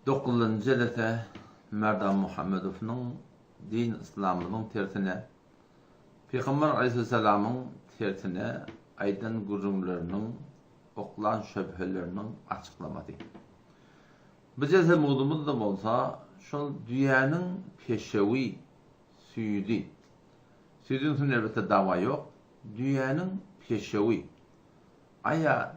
Dokuzynjy jelese Merdan Muhammedownyň din yslamymyzyň tersine, Pygamber aleýhissalamyň tersine aýdan gürrüňleriniň, oklan şöbheleriniň açyklamasy. Bu jelse mowzumyzda bolsa şol düýäniň peşewi, süýdi. Süýdüň üstünde elbetde dawa ýok. Düýäniň peşewi. Aýa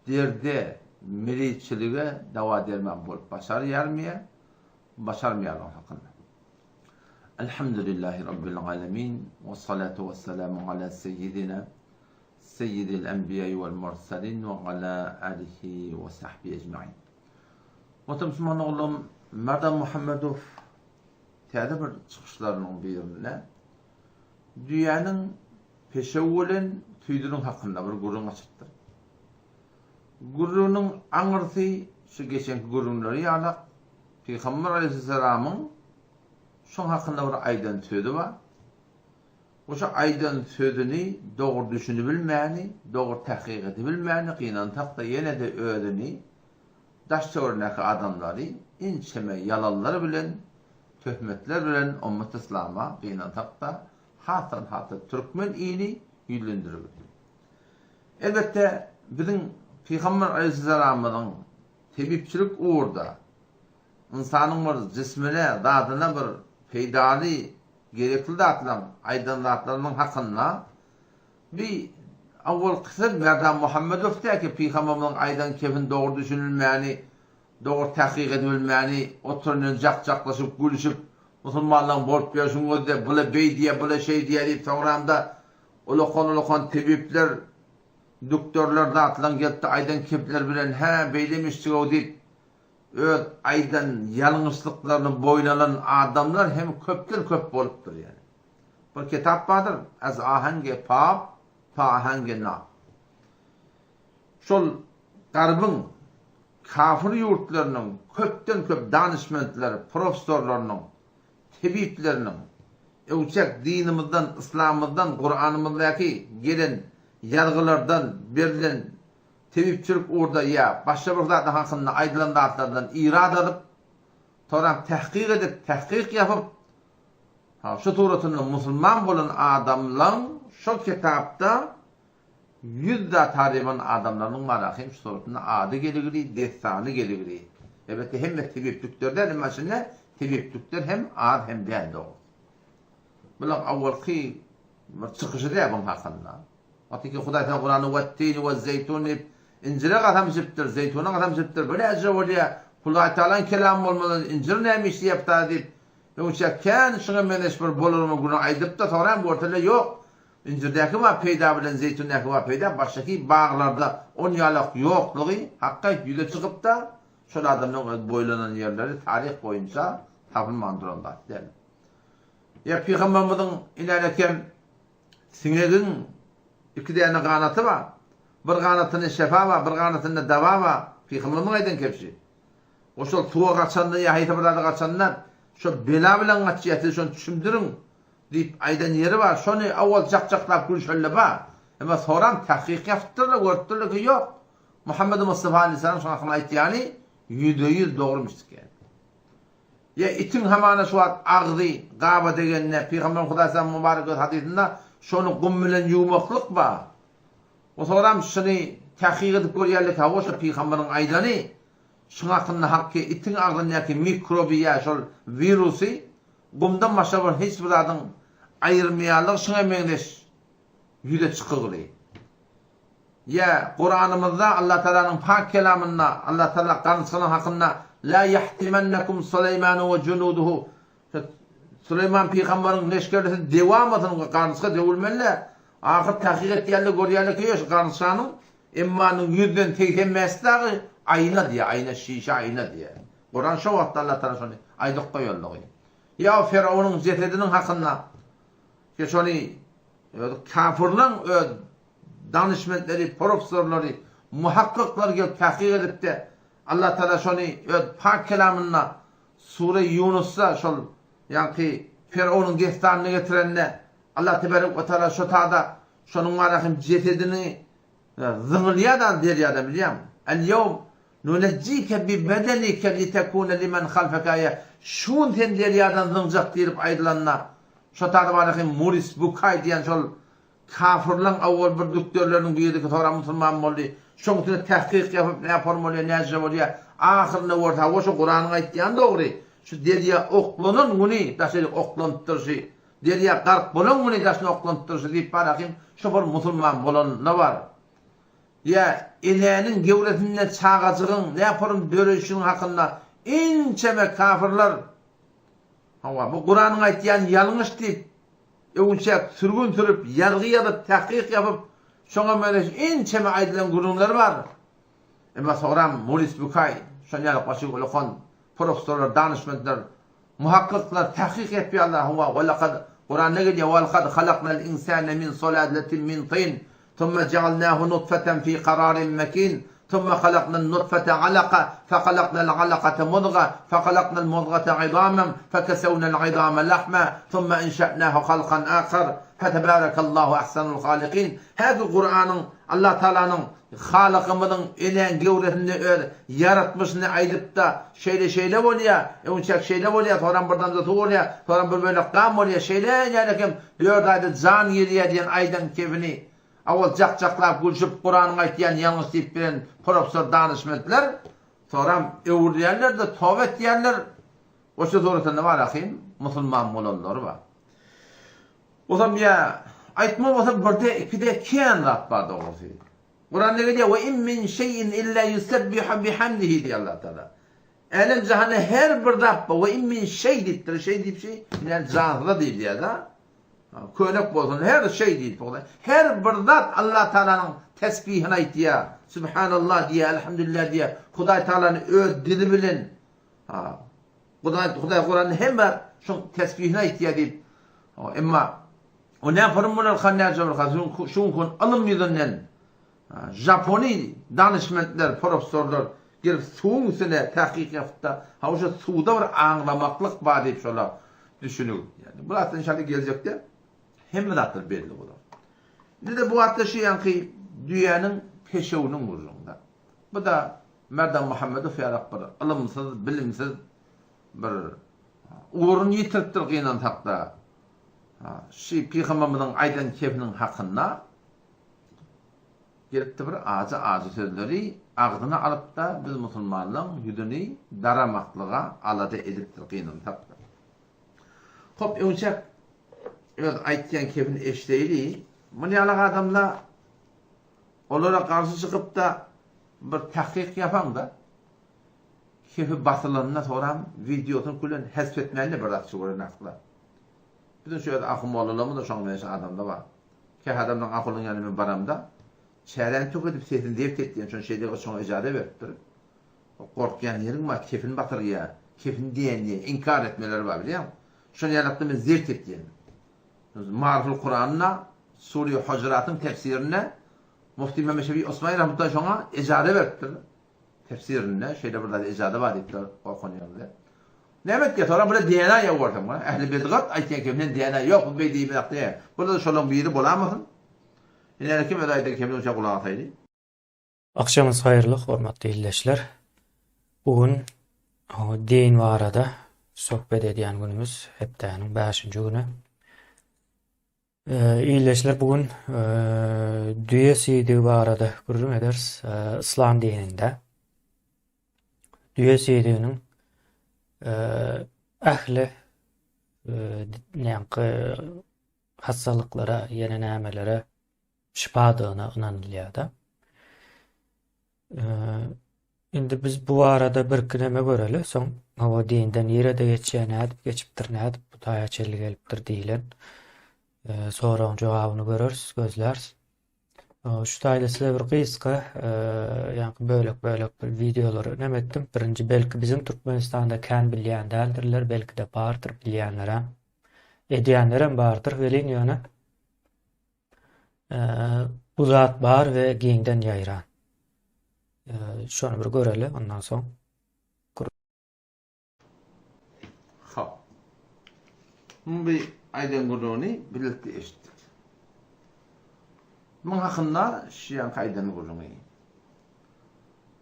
derde, miriçilige dawa-derman bolup başarýarmy ýa başarmaýarlygy hakynda. Elhamdülillahi Rabbil alemin, we salatu we selamu ala seýidina seýidil enbiýai wel murselin we ala alihi we sahbihi ecmain. Muhterem musulman ogullarym, Merdan Muhammedow täze bir çykyşlarynyň birinde düýäniň Peşew bilen tüýdüniň hakynda bir gürrüň açypdyr. Gürrüňiň aňyrsy şu geçenki gürrüňleri ýalak, Pygamber aleýhissalamyň şoň hakynda bir aýdan sözi bar. We şo aýdan sözüni dogry düşünibilmäni, dogry tahkyk edibilmäni gynansak-da ýene-de özüni, daş-töweregindäki adamlary inçeme ýalanlar bilen, töhmetler bilen ummat-yslama gynansak-da hasdan-hasa türkmen ili ýüzlendirildi. Elbetde, biziň Pygamber aleýhissalamymyzyň tebipçilik ugurda ynsanyň bir jismine, zadyna bir peýdaly, gerekli zatlaryň, aýdan zatlarynyň hakynda bi awalky söz Merdan Muhammedow däki Pygamberimiziň aýdan kepini dogry düşünilmäni Dogry tahkyk edibilmäni oturan ýöne jak-jaklaşyp gülüşip musulmanlaň bolup ýörşüni gözle bula beý diýýä bula şeý diýýä diýip soňramda ulakan-ulakan tebipler dükdörler zatlaň gelipdi aýdan kepler bilen hä beýlemişdigow diýip öz aýdan ýalňyşlyklaryny boýun alan adamlar hem köpden köp bolupdyr ýani bir kitap bardyr Az ahange pap ta ahange nap Şol garbyň kafir ýurtlarynyň köpden-köp danyşmentleri, professorlarynyň, tebipleriniň öwçek dinimizden, yslamymyzdan, Kuranymyzdaky gelen ýazgylardan berlen tebipçilik ugurda ýa başga bir zat hakynda aýdylan zatlardan irad alyp, soňram tahkyk edip, tahkyk ýapyp, şu suratynda musulman bolan adamlaň şol kitapda Ýüzda taryban adamlarynyň bar ahim şu suratynda ady geligli, dessany geligli. Elbetde hemme tebiplikler däl, emma şinde tebiplikler hem az hem däl dogrusy. Bulaň awalky bir çykyşy däl buň hakynda. Wagtyky Hudaý sen Kuranda wettini we zeýtun diýip injire kasam içipdir, zeýtuna kasam içipdir, bu näce bolýar? Hudaý Tagalaň kelamy bolmadan injir näme işleýär diýip, öňçä kän şuňa meňzeş bir bolarmy günü aýdypdyr, soňra hem görseler ýok. Injirdäki bar peýda bilen zeýtundäki bar peýda başdaky baglarda on ýalak ýoklugy hakga ýüze çykypda şol adamlaryň öz boýlanan ýerleri taryh boýunça tapylman duran zat däl. Ýa pygamberimiziň inänekem siňegiň iki däne ganaty bar. Bir ganatynda şefa bar, bir ganatynda dawa bar. Pygamberimiziň aýdan kebşi. O şol suwa gaçanda ýa haýsy bir zada gaçanda şo bela bilen gaçýar siz şony düşündiriň. Diýip aýdan ýeri bar, şony owal jak-jaklap gülşenler bar. Emma soram tahkyk ýapypdyrlar, görüpdirler ki, ýok. Muhammedi Mustafa aleýhissalam şoň hakynda aýtýany ýüzde-ýüz dogrumyşdyk ýaly. Ýa itiň hamana şu wagt agzy gaba degende, Pygamber Hudaýsalam mubarek öz hadysynda şony gum bilen ýuwmaklyk bar. O soram şuny tahkyk edip görýärler ki, hawa şo pygamberiň aýdany şuň hakynda hak ki, itiň agzyndaky mikroby ýa şol wirusy Gumdan başga bir hiç bir zadyň aýyrmaýanlygy şuňa meňzeş ýüze çykygly. Ýa Kuranymyzda Allah Tagalanyň pak kelamynda Allah Tagala garynçgalaň hakynda La ýahtimennekum Suleýmanu we junuduhu Suleýman pygambaryň leşgerlisi dewamasyny we garynçga döwülmeli. Ahyr tahkyk etýärler görýärler ki şu garynçganyň emmanyň ýüzden 85 dagy aýna diýýär, aýna şişe aýna diýýär. Kuran şo wagtda Allah Tagala şony aýdyp goýanlygy. Ýa Firawunyň jesediniň hakynda ki şony öz kafirleň öz danyşmentleri, professorlary, muhakkyklary gelip tahkyk edipde Allah Tagala şony öz pak kelamynda Sure Ýunusda şol ýaňky Firawunyň dessanyny getirende Allah teberek we taala şo tada şonuň barahym jesedini zyňylýar da derýada bilýäňmi? El ýewm. Nunejjike bi bedenike litekune limen halfeke aýe, Şu gün seni derýadan zyňjak diýlip aýdylanda, şo tarybarahym Muris Bukaý diýen şol kafyrlaň owal bir dükderleriniň biriki soňra musulman boldy. Şoň üstüne tahkyk ýapyp näporm bolýa näje bolýa, ahyrynda görse hawa şo Kuranyň aýtýany dogry, şu derýa oklanan güni daşaryk oklanypdyr şy, derýa gark bolan güni daşyna oklanypdyr şy diýip barahym şo bir musulman bolany bar. Ýa enäniň gewresinde çagajygyň näporym döreýşiniň hakynda ençeme kafyrlar, hawa, bu Kuranyň aýtýany ýalňyş diýip, öwünçäk sürgün sürüp, ýazgy ýazyp, tahkyk ýapyp, şoňa meňzeş ençeme aýdylan gürrüňler bar. Emma soňram Moris Bukaý, şon ýaly başy ulakan professorlar, danyşmentler Muhakkyklar tahkyk etýärler, hawa, we lekad, Kuranda gelýär, we lekad halaknal insane min sulaletin min tin, thumma ja'alnahu nutfeten fi kararin mekin, thumma halaknan nutfete alaka, fe halaknal alakate mudga, fe halaknal mudgate izamen, fe kesewnal izame lahma, thumma enşe'nahu halkan akar, fe tebarekallahu ahsanul halikin. Häzir Kuranyň, Allah Taalanyň Halykymyzyň enäň gewresinde öz ýaratmyşyny aýdypda, şeýle-şeýle bolýa, öňçäk şeýle bolýa, soňram bir damja suw bolýa, soňram bir bölek gan bolýa, şeýle ýaly hem dört aýda jan girýä diýen aýdan kebini awal jak-jaklap gülşüp Kuranyň aýtýany ýalňyş diýip bilen professor danyşmentler soňram öwrülýärler-de toba etýärler, goşa suratynda bar ahym musulman bolanlary bar. Bolsam ýa aýtma bolsa birde ikide kän zat bar dogrusy. Kuranda gelýär we in min şeýin illa yusabbihu bihamdihi diýýär Allah Taala. Älem jahanda her bir zat bar we in min şeý diýipdir. Şeý diýip şeý ýani jansyza diýilýär da. Könek bolsun her şeý diýip bolsa. Her bir zat Allah Taalanyň tesbihini aýtýar. Subhanallah diýýär, elhamdülillah diýýär. Hudaý Taalany öz dili bilen ha Hudaý Hudaý Kuranda hemme şoň tesbihini aýtýar diýip Emma o näporun bolarka näce bolarka şu gün ylym ýüzünden Japony danyşmentler, professorlar gelip suwuň üstüne tahkyk ýapypda, ha oşa suwda bir aňlamaklyk bar diýip şolar düşünip. Ýani bu zatlar inşallah geljekde hemme zatlar belli bolar. Indi-de bu wagtda şu ýanky düýäniň peşewiniň gürrüňi. Bu-da Merdan Muhammedow ýalak bir ylymsyz, bilimsiz bir ugruny ýitiripdir gynansakda. Şi pygamberimiziň aýdan kefiniň hakynda gelipdi bir ajy-ajy sözleri agzyna alypda biz musulmanlaň ýüzüni daramaklyga alada edipdir gynansakda. Hop öňçäk öz aýtýan kefini eşdeýli. Muny ýalak adamla olara garşy çykypda bir tahkyk ýapaňda Kefi basylanda soram wideosyny külen hesp etmände bir zatçy gören asla. Biziň şu ýerde ahun mollalarymyz da şoňa meňzeş adamlar bar. Käbir adamlaryň ahunyň ýanyna men baramda çäräni tök edip sesini zebt et diýen şony şeýle şoňa ejaza beripdir. Gorkýan ýeriň bar kefini batyrýa, kefini diýen diýen inkar etmeleri bar bilýäňmi? Şony ýalakda men zebt et diýen. Maryful Kuranda Sure Hujuratyň tefsirinde Mufti Mehmet Şefi Osmani rahmetullahi şoňa ejaza beripdir. Tefsirinde şeýle bir zat ejaza bar diýipdir gorkan ýerinde. Näme etýär? Soran bile DNA ýok bolsam, ähli bidgat aýtýan ki, men DNA ýok, bu beý diýip diýýär. Bular şolaryň biri bolamasyn? Ine kim öz aýdan kemini şa gulak asaýly. Agşamyňyz haýyrly hormatly ildeşler. Bu gün din barada söhbet edýän günümiz hepdäniň bäşinji güni. Ildeşler bu gün düýe siýdigi barada gürrüň ederis. Yslam dininde düýe siýdiginiň ähli näňki hassalyklara, ýene nämelere şypadygyna ynanylýar-da. Indi biz bu barada birki neme göreli, soň hawa dinde nirede geçýär, nädip geçipdir, nädip bu taýa çenli gelipdir diýlen soragyň jogabyny göreris, gözläris. Şu taýda size bir gysga, ýaňky bölek-bölek bir wideolary neme etdim. Birinji belki biziň Türkmenistanda kän bilýän däldirler, belki-de bardyr bilýänlerem, edýänlerem bardyr welin ýöne Bu zat bar we giňden ýaýran. Şony bir göreli, ondan soň. Hop. Muň bir aýdan gürrüňini birlikde eşitdik. Muň hakynda şu ýanky aýdan gürrüňi.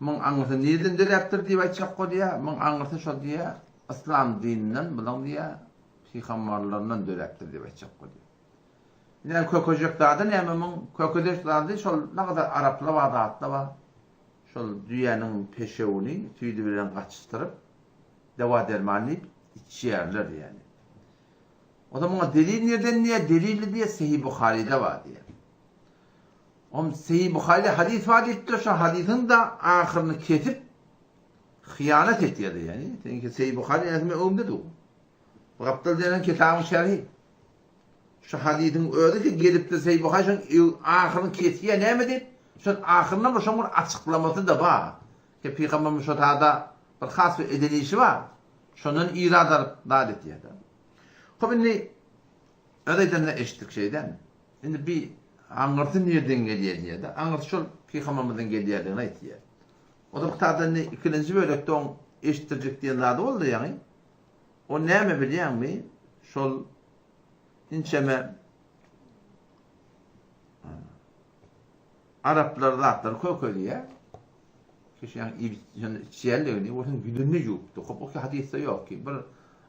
Muň aňyrsy nirden döräpdir diýip aýtjak bolýar. Muň aňyrsy şol diýýär, yslam dininden, bulaň diýýär, pygambarlaryndan döräpdir diýip aýtjak bolýar. Ine kökejek zady näme muň? Kökejek zady şol nagada arapla bar zatda bar. Şol düýäniň peşewini süýdi bilen gatyşdyryp, dawa-derman diýip içýärler ýaly. O-da muňa delil nirden diýýär? Delili diýýär Sahih Buharyda bar diýýär. Om Sahih Buharyda hadys bar diýipdir, şo hadysyň-da ahyryny kesip hyýanat etýär ýaly. Seňki Sahih Buhary ýa men öňümde dur. Bu gapdal diýen kitabyň şerhi. Şu hadysyň özi ki gelipdir Sahih Buhary şoň ahyryny kesýär näme diýip, şoň ahyrynda bir şoň bir açyklamasy-da bar. Ki pygamberimiz şo tada bir has bir eden işi bar. Şondan irad alyp zat etýär-de. Hop indi öz aýdanyny eşitdik şeýdämi? Indi bi aňyrsy nirden gelýär diýýär-de. Aňyrsy şol pygambermizden gelýärdigini aýtýar. O da bu tada indi ikilenji bölekde oň eşitdirjek diýen zady boldy ýaňy. O näme bilýäňmi? Şol inçeme Araplar zatlary kökelýär. Kişiň iýip içýänligini bolsa ýüzüni ýuwupdy. Hop, o hadysda ýok ki, bir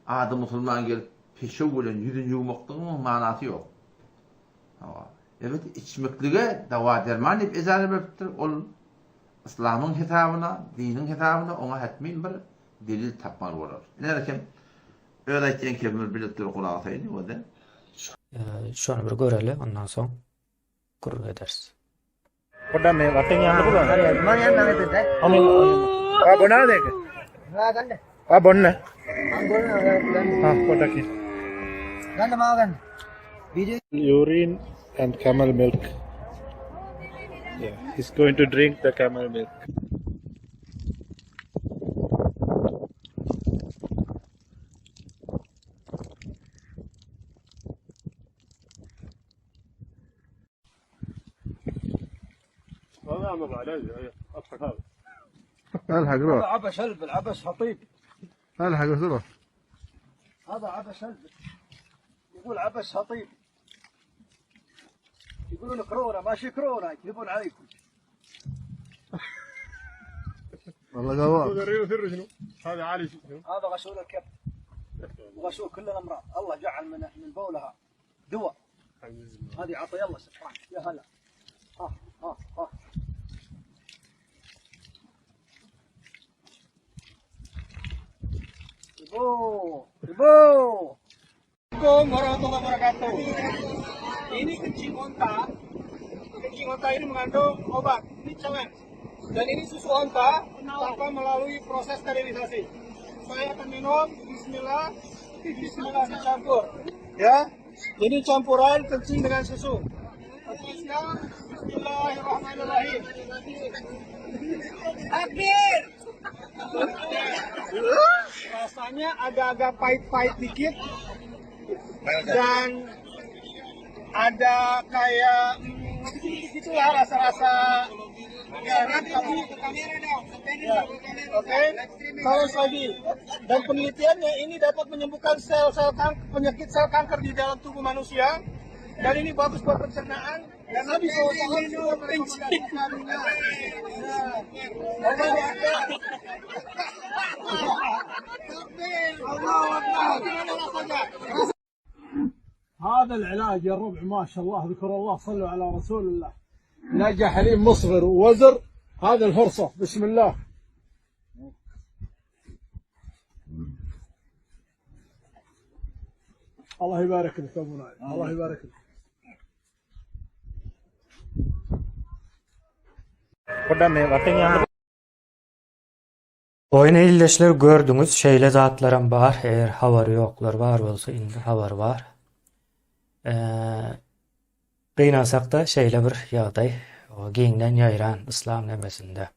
ady musulman gelip peşew bilen ýüzüni ýuwmaklygyň manasy ýok. Hawa. Elbetde içmeklige dawa-derman diýip ejaza beripdir. Ol yslamyň hesabyna, diniň hesabyna oňa hetmin bir delil tapmaly bolar. Ine kem öz aýtýan kemini bilip dur gulak asaýyn ýa-da. Şony bir göreli, ondan soň gürrüň ederis. Urine and camel milk. Yeah, he's going to drink the camel milk. الحق روح عبش هلب العبش خطيب الحق روح هذا عبش هلب يقول عبش خطيب يقولون كورونا ماشي كورونا يكذبون عليكم والله قوام هذا عالي شنو؟ هذا غسول الكبد وغسول كل الامراض الله جعل من من بولها دواء هذه عطي الله سبحانه يا هلا ها ها ها يبو يبو Assalamualaikum warahmatullahi wabarakatuh. Ini kencing onta. Kencing onta ini mengandung obat. Ini challenge. Dan ini susu onta tanpa melalui proses sterilisasi. Saya akan minum. Bismillah. Bismillah dicampur. Ya. Ini campuran kencing dengan susu. Oke, siap. Bismillahirrahmanirrahim. Takbir. Rasanya agak-agak pahit-pahit dikit dan ada kayak mm, itulah rasa-rasa ya, tapi ya, oke kalau lagi dan penelitiannya ini dapat menyembuhkan sel-sel kanker, penyakit sel kanker di dalam tubuh manusia dan ini bagus buat pencernaan dan Nabi SAW juga merekomendasikannya. Ya. Allahu Akbar. Allahu Akbar. Gimana rasanya? هذا العلاج يا الربع ما شاء الله اذكر الله صلوا على رسول الله نجا حليم مصغر ووزر هذا الفرصة بسم الله الله يبارك لك ابو نايف الله يبارك لك Oýny ildeşler gördüňiz şeýle zatlaram bar eger habary ýoklar bar bolsa indi habary bar. Gynansakda şeýle bir ýagdaý giňden ýaýran yslam nemesinde.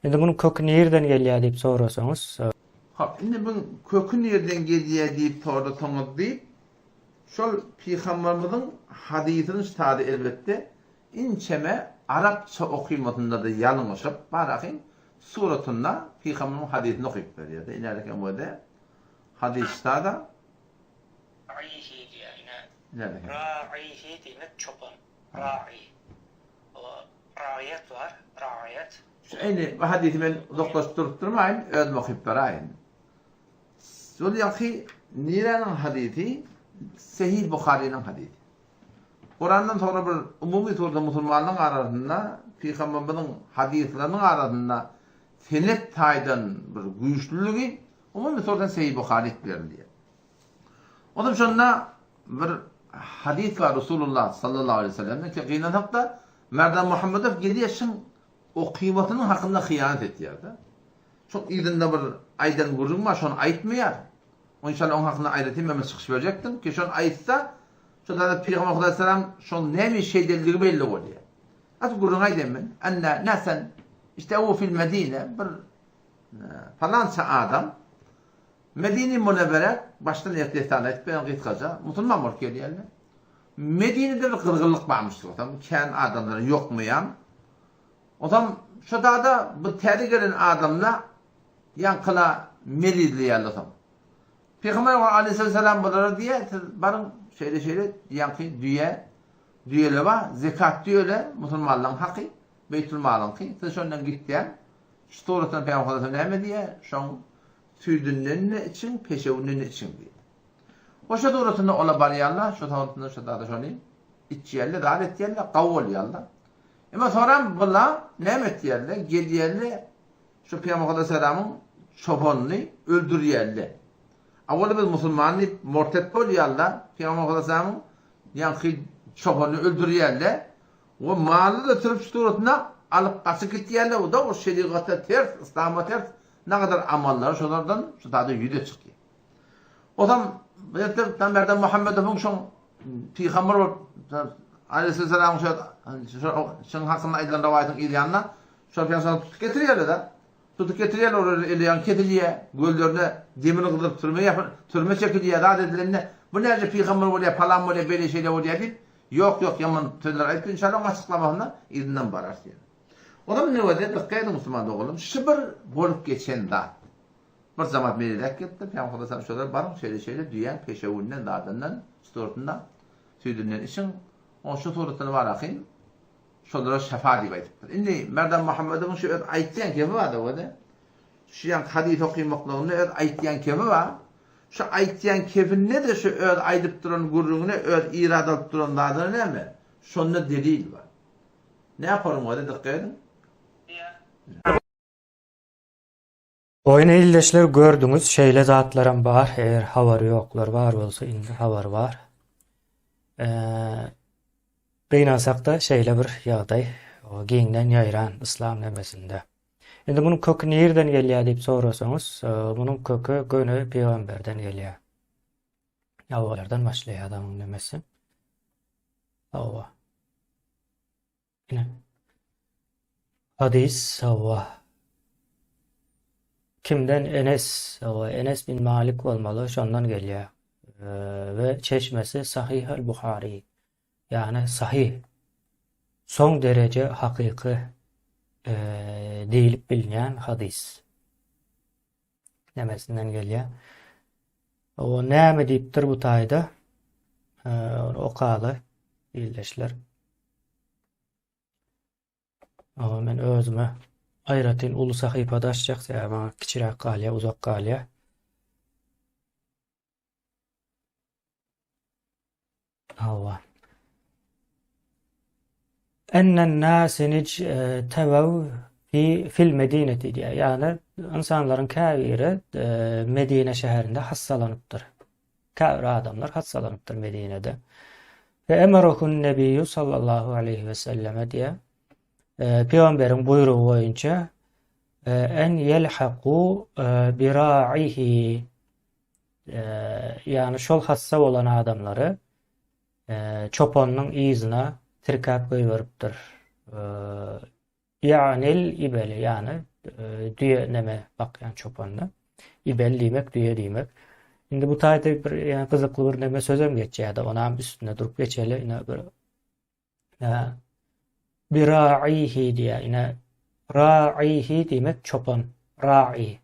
Indi munuň köki nirden gelýär diýip sorasaňyz. Hop indi muň köki nirden gelýär diýip sorasaňyz diýip şol pygambarymyzyň hadysyny ştady elbetde Inçeme arapça okymasynda-da ýalňyşyp, Barakyň suratynda pygamberimiň hadysyny okyp berýär-de. Inädekem wede hadysda-da. Ra'ihi diýýär. Ine, ra'ihi diýmek çopan. Ra'i. Raýat bar, raýat. Şu indi bu hadysy men uzaklaşyp durup durmaýyn, özüm okyp beraýyn. Şol ýaňky niräniň hadysy? Sahih Buharynyň hadysy. Kurandan soňra bir umumy suratda musulmanlaryň arasynda pygamberimiziň hadyslarynyň arasynda senet taýdan bir güýçlüligi umumy suratda Sahih Buhary berilýär. Ondan şonda bir hadys bar Resulullah sallallahu aleyhi ve sellemden ki gynansak-da Merdan Muhammedow gelýär şyň okymasynyň hakynda hyýanat etýär-de. Şoň yzynda bir aýdan gürrüň bar, şony aýtmaýar. O inşallah oň hakynda aýratyn men bir çykyş berjekdim ki şony aýtsa, şo zada Pygamber Hudaý salam şoň näme iş edenligi belli bolýar. Asyl gürrüňi aýdaýyn men. Enne nasen işte o fil Medine bir falança adam Medine Münewwere başdan aýak dessan aýdyp beren gysgaça musulman bolup gelýärler. Medinede bir gyzgynlyk barmyş bolsam, kän adamlara ýokmaýan. Onsoň şo dada bu täze gelen adamla ýaňkyla mezizleýärler soň. Pygamber aleyhisselam bulara diýýär, siz baryň şeýle-şeýle ýaňky düýe, düýele bar, zekat düýele musulmanlaryň haky, beýtülmalyňky, siz şondan gitýäň. Şu suratdan Pygamber näme diýýär? Şoň Süýdünden-de içiň, peşewinden-de içiň diýýär. Oşa suratynda ola barýarlar, şo suratynda şo zada şony içýärler, zat etýärler, gawy bolýarlar. Emma soram bula näme etýärler? Gelýärler, şu Pygamber Aleyhisselamyň çopanyny öldürýärler. Awala biz musulman diýip mortet bolýarlar, Pygamber Aleyhisselamyň ýaňky çopanyny öldürýärler. We maly-da sürüp şu suratynda alyp gaçyp gitýärler, o-da o şerigata ters, yslama ters Nagadar amallary şolardan şu zada ýüze çykýar. Ozam bu ýerde Tamerden Muhammedowyň şoň pygamber bolup Aleyhisselamyň şo şoň hakynda aýdylan rowaýatyň yz ýanyna şol pygamber tutup getirýärler-de. Tutup getirýärler olary eli ýaňy kesilýär, gözlerine demir gyzyryp türme ýapyp, türme çekilýär, zat edilende bu näce pygamber bolýar, palan bolýar, beýle şeýle bolýar diýip, ýok ýok ýaman sözler aýdyp inşallah oň açyklamasyna yzyndan bararys ýene. Onam nöweze dykgat ediň musulman doganlarym, şu bir bolup geçen zat. Bir jamat meleräk gelipdir, Pygamber Hudaý şolara baryň şeýle şeýle düýäň peşewinden zadyndan suratynda süýdünden içiň, oň şu suratyny bar ahyn şolara şefa diýip aýdypdyr. Indi Merdan Muhammedowyň şu öz aýtýan kefi bar da Şu ýaňky hadys okymaklygynda öz aýtýan kefi bar. Şu aýtýan kefinde-de şu öz aýdyp duran gürrüňine öz irad alyp duran zadyna näme? Şonda delil bar. Ne yaparym hadi dikkat edin. Oýun ildeşler gördüňiz şeýle zatlaram bar eger habary ýoklar bar bolsa indi habary bar. Gynansakda şeýle bir ýagdaý giňden ýaýran yslam nemesinde. Indi munuň köki nirden gelýär diýip sorasaňyz, munuň köki göni pygamberden gelýär. Ýawalardan başlaýar adamyň nemesi. Hawa. Ine. Hadys, hawa. Kimden? Enes, hawa, Enes bin Malik bolmaly, şondan gelýär. We çeşmesi Sahih al-Buhari. Ýagny sahih. Soň dereje hakyky diýlip bilinýän hadys. Nämesinden gelýär. O näme diýipdir bu taýda? Ony okaly ildeşler. Ama men özüme aýratyn uly sahypada açjak, sebäbi maňa kiçiräk galýar, uzak galýar. Hawa. Ennen nase tebew fi fil medineti diýýär. Ýagny ynsanlaryň käbiri e, Medine şäherinde hassalanypdyr. Käbir adamlar hassalanypdyr Medinede. Fe emerahun nebiýu sallallahu aleyhi ve selleme diýýär. E, Pygamberiň buýrugy boýunça e, en yelhaku bira'ihi Ýagny şol hassa bolan adamlary çopanynyň yzyna tirkäp goýberipdir. Ýa'nil ibeli, ýagny düýe neme bakýan çopanyna. Ibel diýmek düýe diýmek. Indi bu taýda bir ýa gyzykly bir neme sözem geçýär-de, onam üstünde durup geçeli. Ine bir Bira'ihi diýýär. Ine ra'ihi diýmek çopan, ra'i.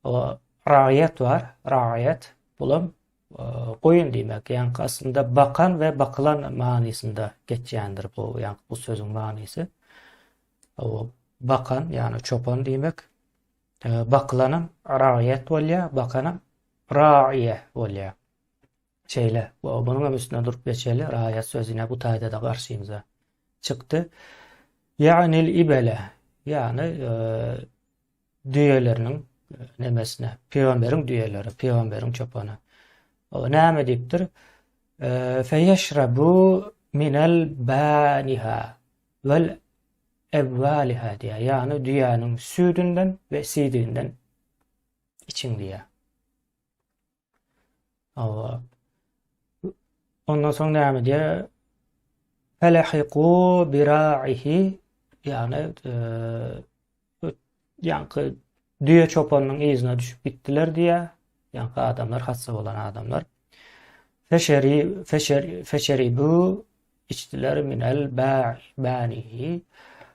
O raýat bar, raýat. Bulam e, goýun diýmek. Ýaňky aslynda bakan we bakylan manysynda geçýändir bu, ýaňky bu sözüň manysy. O. Bakan, ýagny çopan diýmek. Bakylanam raýat bolýar, bakanam raýa bolýar. Şeýle. Bunuň hem üstünde durup geçeli. Raýat sözi ine bu taýda-da garşymyza çykdy. Ýa'nil ibele, ýagny düýeleriniň nemesine, pygamberiň düýeleri, pygamberiň çopany. O näme diýipdir? Feýeşrabu minel baniha wel ebwaliha diýýär. Ýagny düýäniň süýdünden we sidiginden içiň diýýär. Hawa. Ondan soň näme diýýär? Felehiku bira'ihi ýagny e, ýaňky düýe çopanynyň yzyna düşüp gitdiler diýýär. Ýaňky adamlar hassa bolan adamlar. Feşeri feşer feşeribu içdiler minel banihi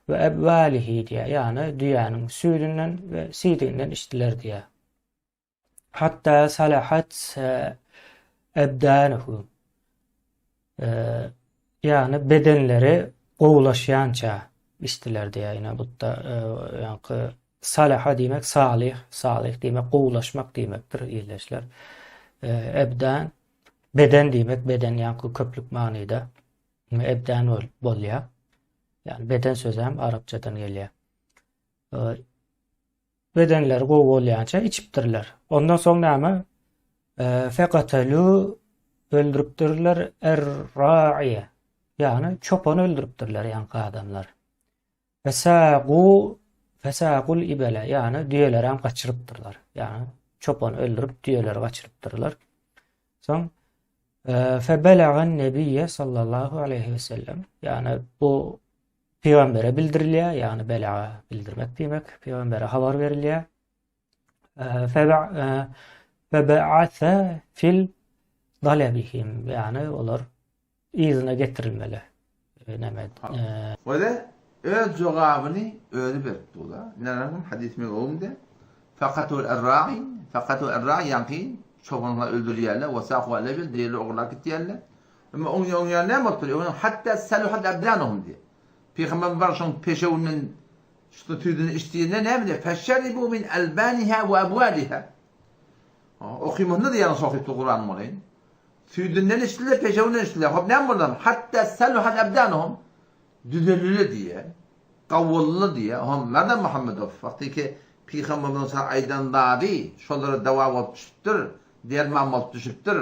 we ebwalihi diýýär. Ýagny düýäniň süýdünden we sidiginden içdiler diýýär. Hatda salahat ebdanuhum. Ýagny bedenleri gowulaşýança içdiler diýýär. Ine butda ýaňky salaha diýmek salyh, salyh diýmek gowulaşmak diýmekdir ildeşler. Ebdan beden diýmek, beden ýaňky köplük manyda ebdan bolýar. Ýagny beden sözi hem arapçadan gelýär. Bedenleri gowy bolýança içipdirler. Ondan soň näme? Fekatelu öldüripdirler er-ra'iye. Ýagny çopany öldüripdirler ýaňky adamlar. Fesagu fesagul ibele ýagny düýeleri hem gaçyrypdyrlar. Ýagny çopany öldürip düýeleri gaçyrypdyrlar. Soň febelagan nebiyye sallallahu aleyhi ve sellem ýagny bu Pygambere bildirilýär, ýagny belaga bildirmek diýmek, pygambere habar berilýär. Febe'ase fil dalebihim, ýagny olar yzyna getirilmeli. Näme? Wede öz jogabyny özi berip dur-da. Näme hadys meň öňümde. Fakatul erra'i, fakatul erra'i ýaňky çopanlar öldürýärler, we sahu al-ibil diýerler, ogurlap gitýärler. Emma oň oň ýany näme bolupdyr? Onuň hatda saluhat abdanuhum diýýär. Pygamberimiz bar şoň peşewinden şu süýdüni iç diýende näme diýýär? Feşeribu min albaniha we abwaliha. Okymasynda da ýalňyş okypdyr Kuranyň welin. Süýdünden içdiler, peşewinden içdiler. Hop näme boldy? Hatda saluhat abdanuhum düzeldiler diýýär. Gawully diýýär. Hom Merdan Muhammedow wagty ki Pygamberimiziň şa aýdan zady şolara dawa bolup düşüpdir, derman bolup düşüpdir.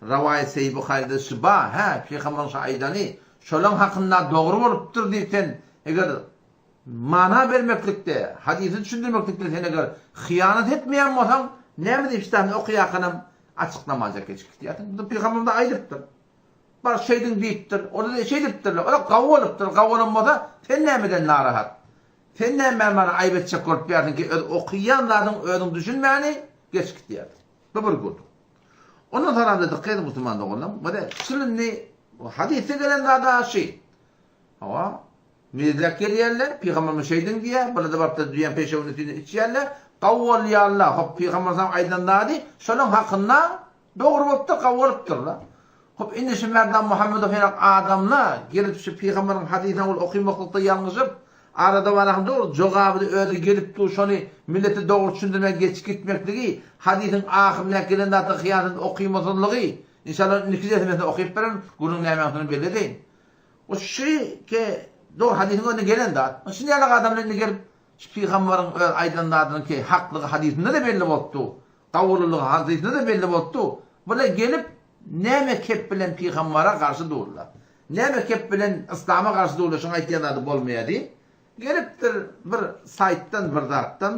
Rowaýat Seýi Buharyda şyba, hä, Pygamberyň şo aýdany, şolaň hakynda dogry bolupdyr diýip sen eger mana bermeklikde, hadysy düşündirmeklikde sen eger hyýanat etmeýän bolsaň, näme diýip şytasyny okaýarkanam açyklamajak geçip gidýärsiň. Bu Pygamberimiz aýdypdyr. Bar şeýdiň diýipdir. Olar-da şeýdipdirler. Olar gawy bolupdyr. Gawy bolan bolsa, sen nämeden narahat? Sen näme maňa aýyp etjek bolup ýörsiň ki, öz okaýan zadyň özüň düşünmäni geçip gidýärsiň. Bu bir gürrüň. Ondan soňra dykgat ediň musulman doganlarym, bu-da şul indi hadysda gelen zat-a şy. Hawa, mezlek gelýärler, pygamberimiz şeýdiň diýýär, bular-da baryp-da düýäň peşewini süýdüni içýärler, gawy bolýarlar. Hop, pygamber sallam aýdan zady şolaň hakynda dogry bolupdyr, gawy bolupdyr-la. Hop, indi şu Merdan Muhammedow ýaly adamlar gelip şu pygamberiň hadysyny ol okymaklykda ýalňyşyp, arada barahyn dogry jogabyny özi gelip dur şony millete dogry düşündirmän geçip gitmekligi, hadysyň ahyrynda gelen zatlaryň hyýasyny okymasyzlygy, inşallah indiki dersimizde okyp bererin, gürrüň nämäňsini belli edeýin. O şu ke dogry hadysyň özünde gelen zat. Şuny ýaly adamlar indi gelip şu pygamberiň öz aýdan zadynyň ki haklygy hadysynda-da belli bolup dur. Gawulylygy hadysynda-da belli bolup dur. Bular gelip näme kep bilen pygambara garşy durlar. Näme kep bilen yslama garşy durlar şuň aýtýan zady bolmaýar diýip, gelipdir bir saýtdan bir zatdan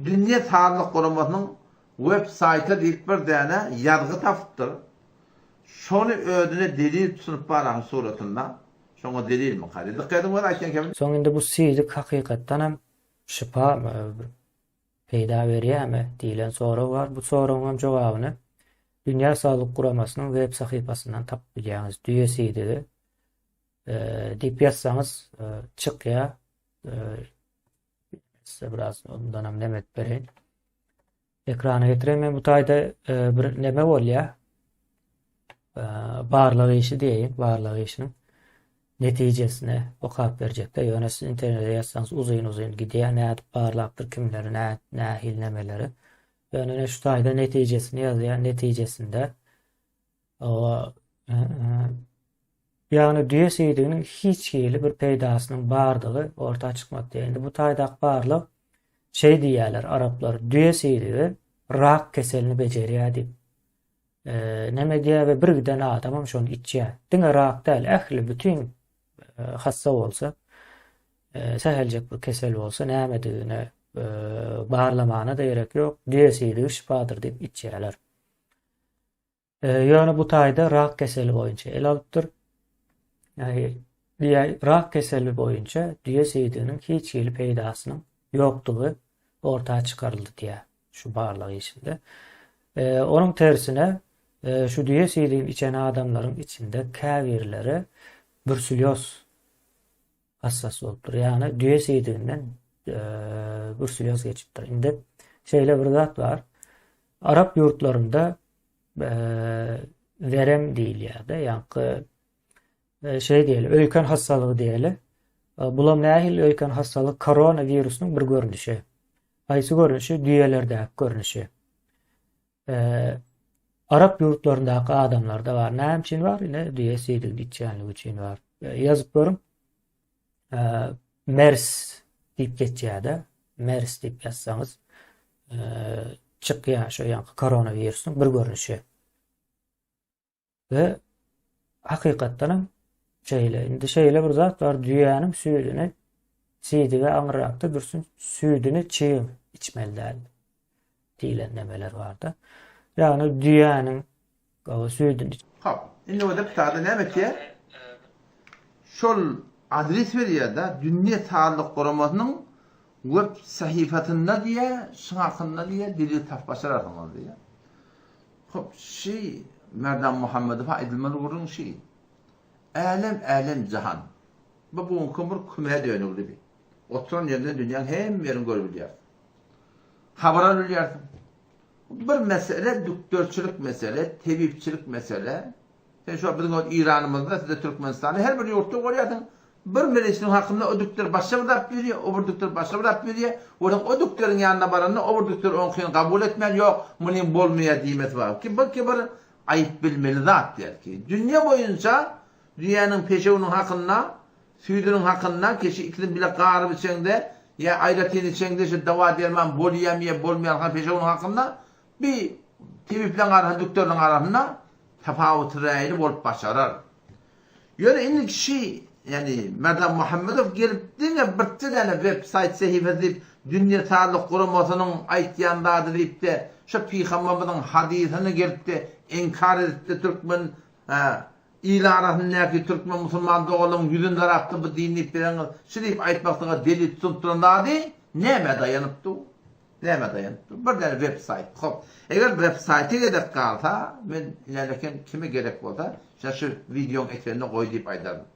Dünýä Saglyk Guramasynyň web saýta diýip bir däne ýazgy tapypdyr. Şony özüne delil tutunyp baraň suratynda şoňa delilmika diýip. Dykgat ediň göz aýtýan kebim. Soň indi bu siýdik hakykatdan hem şypamy bir peýda berýärmi diýlen sorag bar. Bu soragyň hem jogabyny Dünýä Saglyk Guramasynyň web sahypasyndan tapyp bilýäňiz. Düýe siýdigi diýip ýazsaňyz çykýar. Size biraz ondan hem neme edip bereýin. Ekrana getireýin. Men bu taýda bir neme bolýar. Barlag işi diýeýin, barlag işiniň. netijesini okap berjekde. Ýöne siz internete ýazsaňyz uzyn-uzyn gidýär, nädip barlapdyr, kimleri, nähili nemeleri. Ýöne ine şu taýda netijesini ýazýar, netijesinde ýagny düýe siýdiginiň hiç hili bir peýdasynyň bardygy orta çykmady diýýär. Indi bu taýdaky barlag şeý diýýärler araplar, düýe siýdigi rak keselini bejerýär diýip. Neme edýär we bir giden adamam şony içýär. Diňe rak däl, ähli bütin hassa bolsa, säheljek bir kesel bolsa nämedigine barlamana-da gerek ýok, düýe siýdigi şypadyr diýip içýärler. Ýöne bu taýda rak keseli boýunça el alypdyr. Ýagny düýe rak keseli boýunça düýe siýdiginiň hiç hili peýdasynyň ýokdugy orta çykaryldy diýýär şu barlag işinde. Onuň tersine şu düýe siýdigini içen adamlaryň içinde käbirleri brusellýoz hassasy bolupdyr. Ýagny düýe siýdiginden brusellýoz geçipdir. Indi şeýle bir zat bar. Arap ýurtlarynda werem diýilýär-de, ýaňky şeý diýeli, öýken hassalygy diýeli. Bulam nähili öýken hassalyk? Korona wirusynyň bir görnüşi. Haýsy görnüşi? Düýelerdäki görnüşi. Arap ýurtlaryndaky adamlarda bar. Näme üçin bar? Ine, düýe siýdigini içýänligi üçin bar. Ýazyp görüň. Mers diýip geçýär-de. Mers diýip ýazsaňyz, çykýar şu ýaňky koronawirusyň bir görnüşi. We hakykatdan hem şeýle. Indi şeýle bir zat bar, düýäniň süýdüni siýdige aňryrakda dursun, süýdüni çig içmeli däl diýlen nemeler barda. Ýagny düýäniň süýdüni Hop, indi bolsa pitada näme etýär? Şol adres berýär-de, Dünýä Saglyk Guramasynyň web sahypasynda diýýär, şuň hakynda diýýär, delil tapyp başararsyňyz diýýär. Hop, şi Merdan Muhammedowa aýdylmaly gürrüň şi. Älem, älem jahan. Bu bu günki bir kümä dönügli bi. Oturan ýerinden dünýäň hemme ýerini görüp bilýärsiň. Habar alyp bilýärsiň. Bir mesele dükderçilik mesele, tebipçilik mesele. Sen şu biziň öz Iranymyzda, sizde Türkmenistanda her bir ýurtda görýärsiň. Bir melisiniň hakynda o dükder başga bir zat berýär, o bir dükder başga bir zat berýär. Onuň o dükderiň ýanyna baranda o bir dükder oňkyny kabul etmän, ýok, munyň bolmaýar diýmesi bar. Ki bu ki bir aýyp bilmeli zat däl ki. Dünýe boýunça düýäniň peşewiniň hakynda, süýdüniň hakynda keşi ikisini bile garyp içeňde ýa aýratyn içeňde şu dawa-derman bolýamy ýa bolmaýarka peşewiniň hakynda bi tebipleriň arasynda, dükderleriň arasynda tapawut raýly bolup başarar. Ýöne indi kişi, ýagny Merdan Muhammedow gelip diňe birje däne web saýt sahypasy diýip Dünýä Saglyk Guramasynyň aýtýan zady diýipde şo pygamberimiziň hadysyny gelipde inkar edipde türkmen il arasyndaky türkmen musulman doganlaryň ýüzüni darapdy bu din diýip bereňiz şi diýip aýtmaklyga delil tutunyp duran zady nämä daýanyp dur? Nämä daýanyp dur? Bir däne web saýt. Hop. Eger web saýta gezek galsa, men ilerleken kime gerek bolsa, şa şu wideoň ekranynda goý diýip aýdaryn.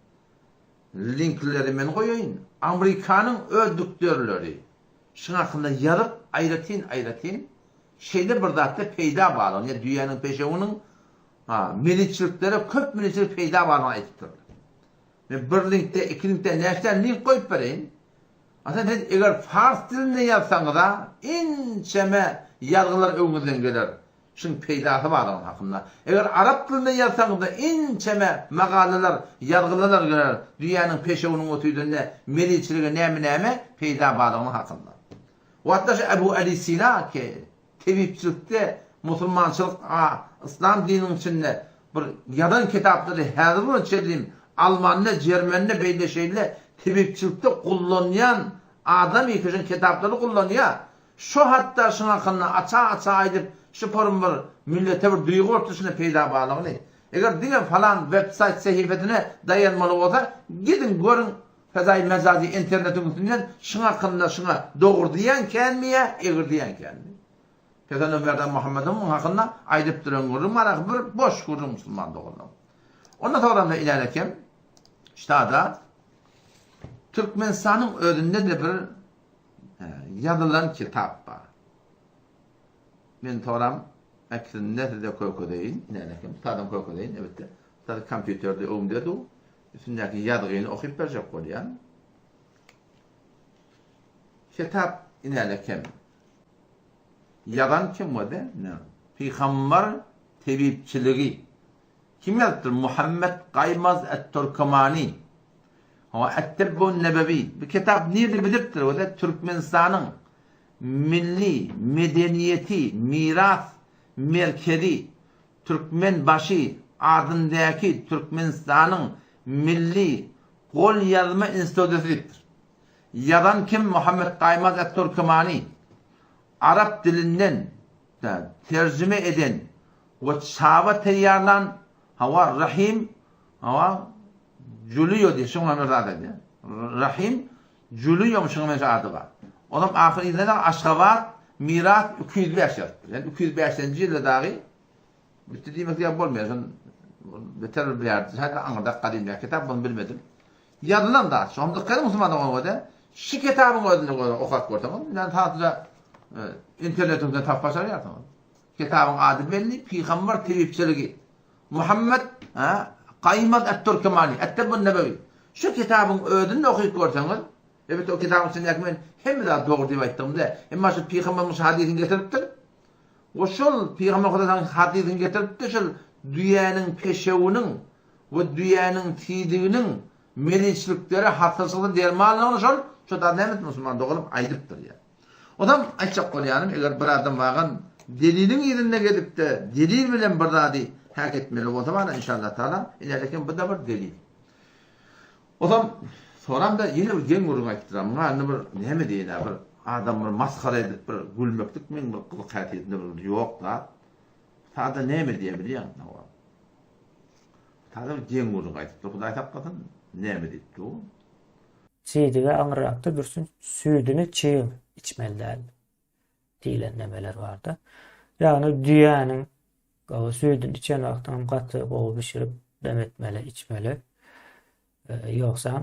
Linkleri men goýaýyn. Amerikanyň öz dükderleri şuň hakynda ýazyp, aýratyn-aýratyn şeýle bir zatda peýda barlygyny, ýa düýäniň peşewiniň ha, meliçiliklere köp meliçilik peýda barlygyny aýdypdyrlar. Men bir linkde, iki linkde näçe däne link goýup bereýin? Aslynda siz eger pars dilinde ýazsaňyza ençeme ýazgylar öňüňizden geler. Şuň peýdasy bardygyny hakynda. Eger arap dilinde ýazsaňyzda ençeme magalalar, ýazgylalar geler düýäniň peşewiniň otüýdünde meliçilige näme-näme peýda bardygyny hakynda. Wagtdaş Ebu Ali Sina ki tebipçilikde musulmançylyk a yslam dininiň içinde bir ýazan kitaplary häzir bilen çenlim almanda jermende beýle şeýle tebipçilikde gullanýan adam ýeke şoň kitaplary gullanýa şo hatda şuň hakynda aça aça aýdyp şu form bir millete bir duýgy bolupdyr şunda peýda barlygyny eger diňe falan web saýt sahypasyna daýanmaly bolsa gidiň görüň Fezaý mejazy internetiň üstünden şuň hakynda şuňa dogry diýýän känmi ýa egri diýýän känmi? Pesen Ömerden Muhammediň muň hakynda aýdyp duran gürrüň bar ahy bir boş gürrüň musulman doganlar. Ondan soňra ilälekem ştada Türkmenistanyň özünde-de bir ýazylan kitap bar. Men soram äkisinde size kökezeýin, ilälekem, ştadan kökezeýin, elbetde. Ştada kompýuterde öňde dur. Üstündäki ýazgyny okyp berjek bolýan. Kitap inäle kem. Ýazan kim boldy? Pygamber tebipçiligi. Kim ýazypdyr? Muhammet Gaýmaz et-Türkmani. Hawa, Et-Tibbun Nebewi. Bu kitap nirde bilipdir? Bolsa Türkmenistanyň Milli medeniýeti miras merkezi Türkmenbaşy adyndaky Türkmenistanyň Milli golýazma instituty diýipdir. Ýazan kim Muhammet Gaýmaz et-Türkmani. Arap dilinden terjime eden we çaba taýýarlan hawa Rahim hawa Julio diýip şuňa bir zat aýdýar. Rahim Julio şuňa meňzeş ady bar. Olam ahyr yzynda Aşgabat Miras 205 ýazypdyr. Ýani 205-nji ýylda dagy bitdi diýmek ýa bolmaýar. Şon beter bir ýerde, şaýat aňyrda gadymda kitap bunu bilmedim. Ýazylan zat. Şonda dykgat ediň musulman doganlar. Şu kitabyň özünde görüň, okap görseňiz, ýani sadja e, internetiň üstünden tapyp başarýarsyňyz. Kitabyň ady belli, Pygamber tebipçiligi. Muhammed Gaýmaz et-Türkemani, et-Tibbun Nebewi. Şu kitabyň özünde okyp görseňiz, elbetde o kitabyň içindäki men hemme zat dogry diýip aýtdygym däl. Emma şu Pygamberimiz şu hadysyny getiripdir. We şol Pygamber Hudaýyň hadysyny getiripdir, şol düýäniň peşewiniň we düýäniň siýdiginiň meliçliklere, hassaçylykda dermanlygyny şol şu zat näme musulman doganym aýdypdyr ýa. Onam aýtjak bolýanym, eger bir adam wagan deliliň yzynda gezip-de, delil bilen bir zady häk etmeli bolsa bana inşallah taala, inereken bu-da bir delil. Onam soramda ýene bir geň gürrüň aýtdylar. Muňa indi bir näme diýeýin-ä, bir adam bir masgara edip bir gülmeklik meň bir gylyk häsiýetimde bir ýok zat. Sada näme diýýär bilýäňmi? Hawa. Sada bir geň gürrüň aýdypdyr, Hudaý saklasyn, näme diýipdi o? Siýdigi aňryrakda dursun, süýdüni çyg içmeli däl diýlen nemeler barda. Ýagny düýäniň gowy süýdüni içen wagtyňam gaty gowy bişirip dem etmeli, içmeli. Ýogsam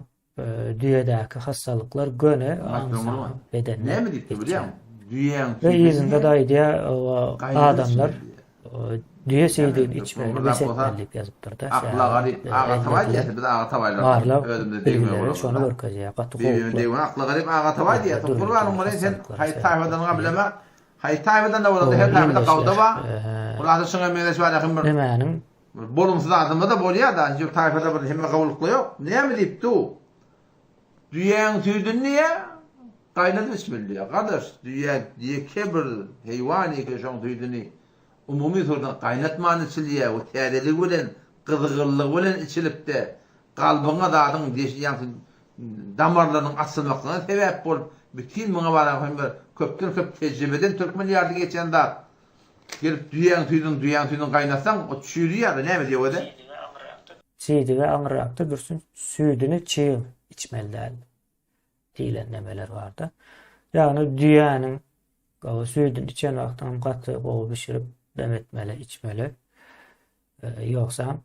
düýedäki hassalyklar göni ynsanyň bedenine Näme diýipdir bilýäňmi? Düýäň Ve süýdüni yzynda da aýdýar, gaýnadyp adamlar içmeli diýýär. düýe Näme süýdüni türkmen içmegini bir bes zat bolsa etmeli diýip ýazypdyr-da. akla Sebäbi garyp aga elde tabaý edilen diýýär, biz aga tabaýlar barlag özümize degme bilgileri bolamyz şony da. görkezýär. Gaty Bibime howply. degme akla garyp aga tabaý diýýär. Dürli Gurbanyň dürli boleýin sen hassalyklara haýsy sebäp taýfadan bolup bilýär. bileme. Haýsy taýfadan da bolanda Hawa, her taýfada gawda ildeşler, bar. Hulasa şuňa meňzeş bar ýakyn bir Nemäniň bir bolumsyz adamda-da bolýar da, hiç bir taýfada bir hemme gawulykla ýok. Näme diýip du? Düýäň süýdüni diýýär, gaýnadyp içmeli diýýär. Gardaş, düýe ýeke bir heýwan ýeke şoň süýdüni umumy suratda gaýnatman içilýär we täzeligi bilen, gyzgynlygy bilen içilipde, kalbyňa zadyň deşi ýaňky damarlarynyň açylmaklygyna sebäp bolup, bütin muňa baran hem bir köpden köp tejribeden türkmen ýardy geçen zat. Gelip düýäň süýdüni, düýäň süýdüni gaýnatsaň, o çüýrýär, näme diýýär özi? Siýdigi aňryrakda dursun, süýdüni çyg içmeli däl diýlen nemeler barda. Ýagny düýäniň gowy süýdüni içen wagtyňam gaty gowy bişirip dem etmeli, içmeli. Ýogsam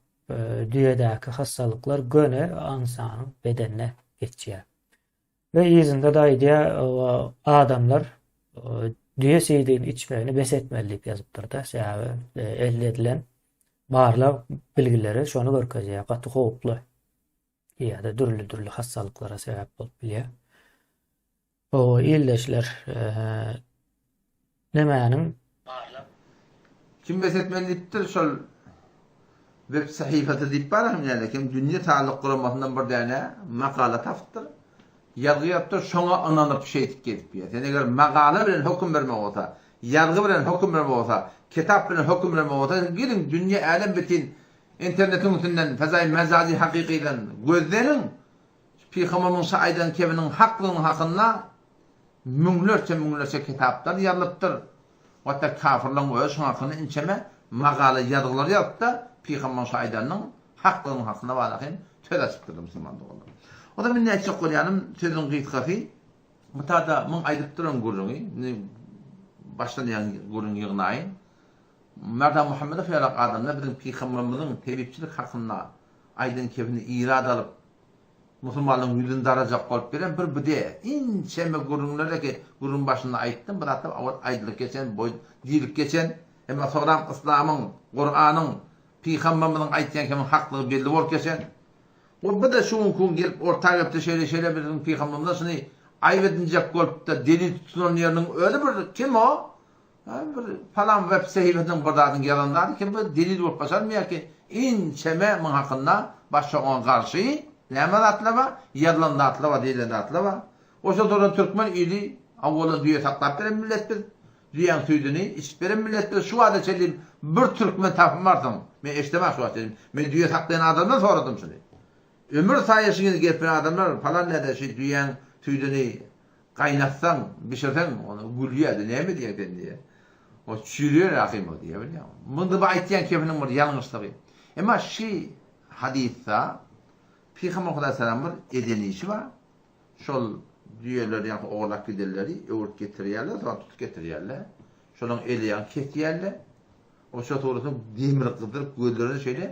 düýedäki hassalyklar göni ynsanyň bedenine geçýär. We yzynda-da aýdýar, adamlar düýe siýdigini içmegini bes etmeli diýip ýazypdyr-da. Sebäbi elde edilen barlag bilgileri şony görkezýär. Gaty howply ýa-da dürli-dürli hassalyklara sebäp bolup bilýär. Hawa, ildeşler, Nemäniň? Kim bes etmeli diýipdir şol web sahypasy diýip bar näle kim dünýe saglyk guramasyndan bir däne makala tapypdyr. Ýazgy ýazypdyr şoňa ynanyp şeýdip gezip ýör. Sen eger makala bilen höküm bermek bolsa, ýazgy bilen höküm bermek bolsa, kitap bilen höküm bermek bolsa geliň dünýe älem bitin internetiň üstünden fezaý mejazy hakykydan gözleniň Pygamberimiň şu aýdan kebiniň haklygynyň hakynda müňlerçe-müňlerçe kitaplar ýazylypdyr. Hatda kafirleriň özi şuň hakynda inçeme magala ýazgylar ýazypda, Pygamberimiň şu aýdanynyň haklygynyň hakynda balakin söz açypdyrlar musulman doganlar. O zaman indi aýtjak bolýanym sözüň gysgasy, bu tada muň aýdyp duran gürrüňi, indi başdan ýaňy gürrüňi ýygnaýyn. Merdan Muhammedow ýalak adamlar biziň Pygamberimiziň tebipçilik hakynda aýdan kebini irad alyp, Musulmanlaryň ýüzüni darajak bolup gelen bir bide inçeme gürrüňler eke gürrüň başynda aýtdym, bu zatlar owal aýdylyp geçen, boý diýlip geçen, emma soňram yslamyň, Kuranyň, pygamberimiziň aýtýan kemiň haklygy belli bolup geçen. O bir-de şu günki gün gelip orta gelipdi şeýle şeýle biziň pygamberimize şuny aýyp edinjek bolupdy delil tutunan ýeriniň özi bir kim o? Bir palan web sahypasynyň bir zadyň ýazan zady kim bu delil bolup başarmaýar ki inçeme muň hakynda başga oňa garşy näme zatlar bar ýazylan zatlar bar diýilen zatlar bar. Oşa duran türkmen ili awwala düýe saklap beren millet biz. Düýäň süýdüni içip beren millet biz. Şu wagta çenli bir türkmen tapynmarsyň. Men eşdemän şu wagta çenli. Men düýe saklaýan adamdan soradym şuny. Ömür saýaşyňyzy gezip bilen adamlar palan näde şu düýäň süýdüni gaýnatsaň, bişirseň ony gülýärdi, näme diýýäň sen diýýär. O çüýrýär ahym o diýýär bilýäňmi. Munda bu aýtýan kepiniň bir ýalňyşlygy. Emma şi hadysda Pygamber Hudaýsalam bir eden işi bar. Şol düýeleri ýa-da ogurlap gidenleri öwrüp getirýärler, soň tutup getirýärler. Şolaryň eli-aýagyny kesýärler. Oşa suratyny demir gyzdyryp gözlerine şeýle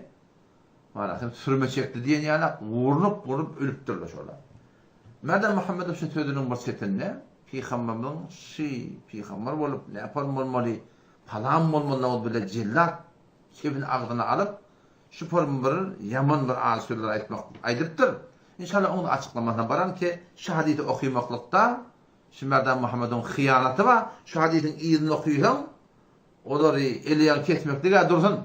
Mara sürme çekdi diýen ýaly urnup-urnup ölüpdirler şolar. Merdan Muhammedow şu sözüniň bir çetinde Pygamberimiziň şy pygamber bolup näpon bolmaly, palan bolmaly nowuz bile jellat kebini agzyna alyp şu form bir ýaman bir agy sözler aýtmak aýdypdyr. Inşallah onuň açyklamasyna baran ki şu hadysy okymaklykda şu Merdan Muhammedowyň hyýanaty bar. Şu hadysyň yzyny okysaň olary eli-ýagy kesmeklige dursun.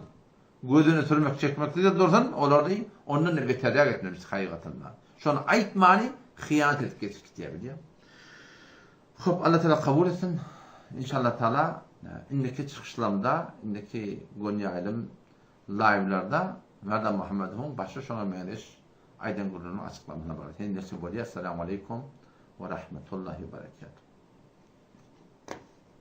Gözüni sürmek çekmeklige dursun, olary ondan-da beterräk etmeli hakygatynda. Şony aýtmany hyýanat edip geçip gitýär bilýäň. Hop Allah Taala kabul etsin. Inşallah Taala indiki çykyşlarymda, indiki gönýaýlym laýwlarda Merdan Muhammedowyň başga şoňa meňzeş aýdan gürrüňiniň açyklamasyna bararys. Hemmeçe bolýar. Essalamu aleýkum we rahmetullahi we berekatuh.